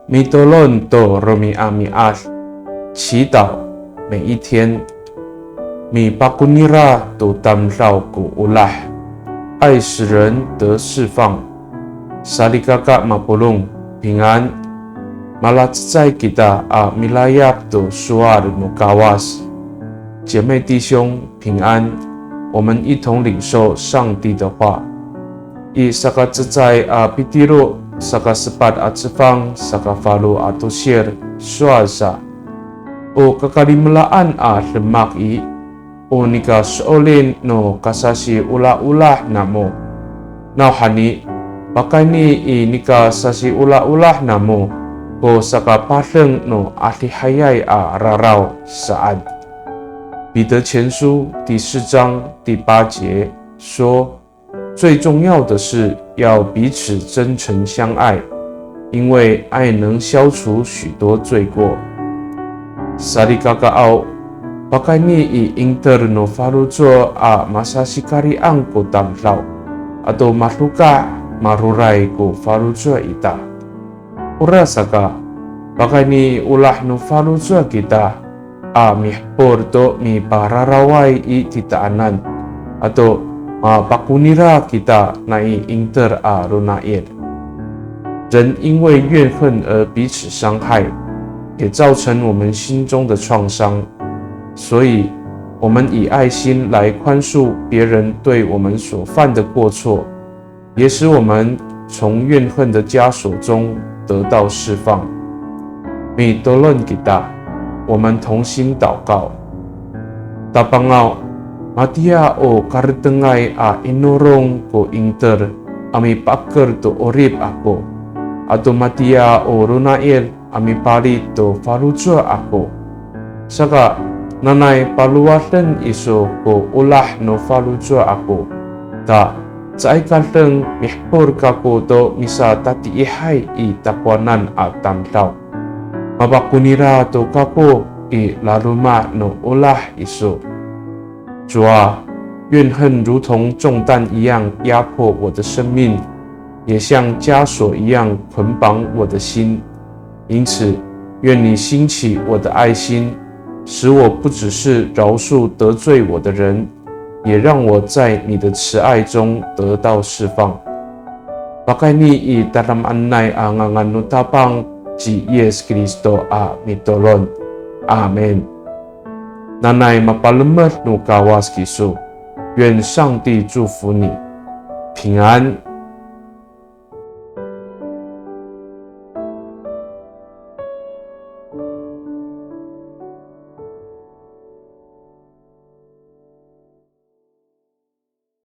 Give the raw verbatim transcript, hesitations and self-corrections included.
Mitolon to romi'ami'ad, 祈祷每一天。Mipakonira to tamdaw ko olah, 爱使人得释放。Salikaka mapolong, 平安。Malacecay kita a milayap to sowal no Kawas. 姐妹弟兄，平安。我们一同领受上帝的话。I sakacecay a Pitiro, sakasepat a cefang, sakafalo a tosir, sowal sa. O kakalimelaan a demak i, o nika so'elin no kasasiolaolah namo. Nawhani, pakayni i nika sasiolaolah namo ko sakapadeng no adihayay a raraw saan. 彼得前书第四章第八节说，最重要的是要彼此真诚相爱，因为爱能消除许多罪过。Salikakaaw, pakayni i inter no faloco' a masasikari'ang ko tamdaw, ato madoka' maroray ko faloco' ita. Orasaka, pakayni olah no faloco' kita a mihepol to mipararaway i titaanan, ato mapakonira kita nai inter a lonail. 人因为怨恨而彼此伤害，也造成我们心中的创伤。所以，我们以爱心来宽恕别人对我们所犯的过错，也使我们从怨恨的枷锁中得到释放。Mitolon kita, 我们同心祷告。Tapangaw, matiya o karetengay a inorong ko inter a mipaker to 'orip ako, ato matiya o lonail a mipalit to faloco' ako. Saka, nanay palowaden iso ko olah no faloco' ako. Ta, caay ka deng mihepol kako to misatatiihay i takowanan a tamdaw. Mapakonira to kako i laloma' no olah iso. 主啊，怨恨如同重担一样压迫我的生命，也像枷锁一样捆绑我的心。因此，愿你兴起我的爱心，使我不只是饶恕得罪我的人，也让我在你的慈爱中得到释放。Pakayni i tadamaanay a ngangan no Tapang ci Yis Kristo a mitolon. Amin. Nanay mapalemed no Kawas kiso. 愿上帝祝福你，平安。